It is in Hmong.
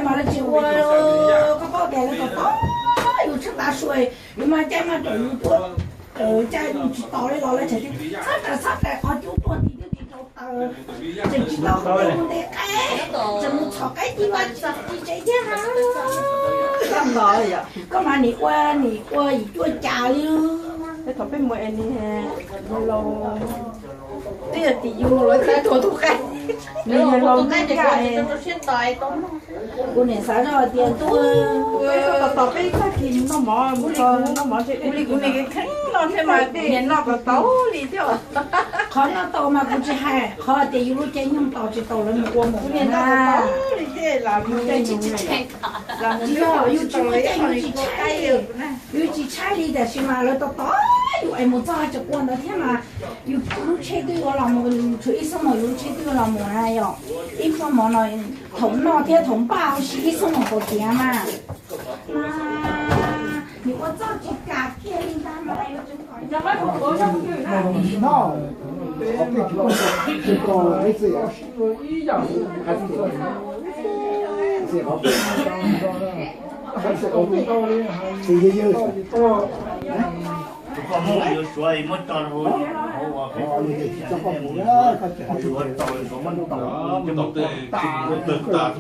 Mas lawv tsis ua, koj paub tias lawv kom tau, yus tshaj tav su, yus mas caij mas raws yus tuaj, caij yus tsis tos li los lawv tseem tias txhob raws txhob raws, qhov cub tuag tim twb tsis tau taws, tseem tsis tau qhov cub nte qaib, tseem mus txhom qaib ci vaj ci tsev thiab na. Koj mas nim ua nim ua yim cuaj cas li. Thaum peb mus es niag laus, twb yog tim yus lawv thiaj tuag tus qaib. Niag laus nqaij, kuv niam xav zoj tias tuaj, peb tos tos peb tag kis noj mov, noj mov ntshe ua li kuv niam kheev no thiab mas kuv niam noj kom tau li thiab. Qhov noj tau mas kuv tsis hais, qhov tias yus lub caij nyoog tos tsis tau lawv mus ua mus na. Tsis yog yus tsis muaj caij yus tsis tshaib, yus tsis tshaib li, tiam sis mas lawv tos tos yus es mus txog tseem ua ntawd thiab mas yus lub tsheb twb yuav los mus, tshuav ib xuab moos yus lub tsheb twb yuav los mus na yom. Ib xuab moos no thaum noj thiab thaum npaj huv si ib xuab moos kaum tiav mas. Mas nim ua txoj tsis kam kiag li ntag mas. Tus koj muab yuav suav muab tso rau hauv, hauv ua, suav tau, suav muab tau, tawg tas, tawg tas.